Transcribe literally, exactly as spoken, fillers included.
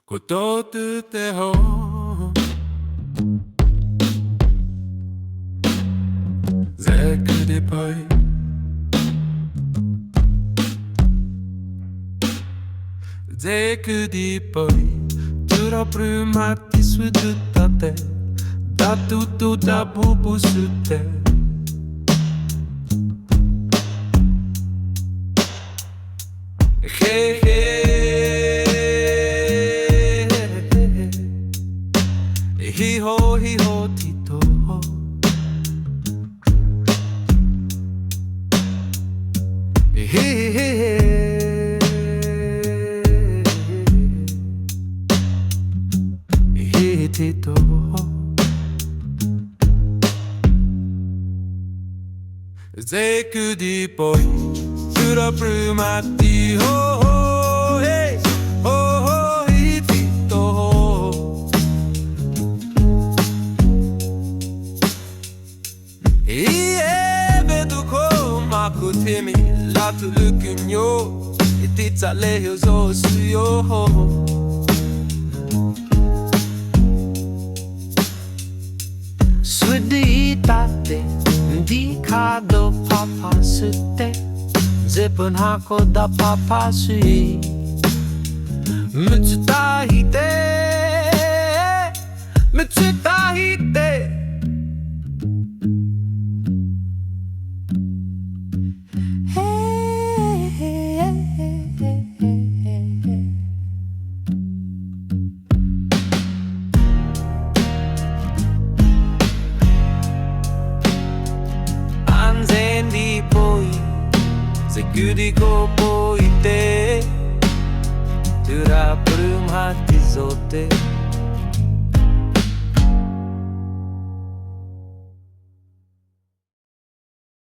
Koto tüte ho. Ze küdi poi. Ze küdi poi. Tura prüma ti sü tütate. Da tu tu da bu bu süte. He he. Hi ho, hi ho, ti to ho. Hi hi hi. Hi ti to ho. Ze küdi poi, tura prüma ti ho ho, hey, ho ho, hi ti to ho. Hi e be du ko ma ku thimi, la tu lu ku nyo, i ti tsa le yo zo su yo ho. Südi tate, ndi kha do pha pha süte, zepün ha ko da pha pha sü. Mütsü ta hite, mütsü ta hite. Anzendi poi, ze küdi ko poi te, tura prum hati zote.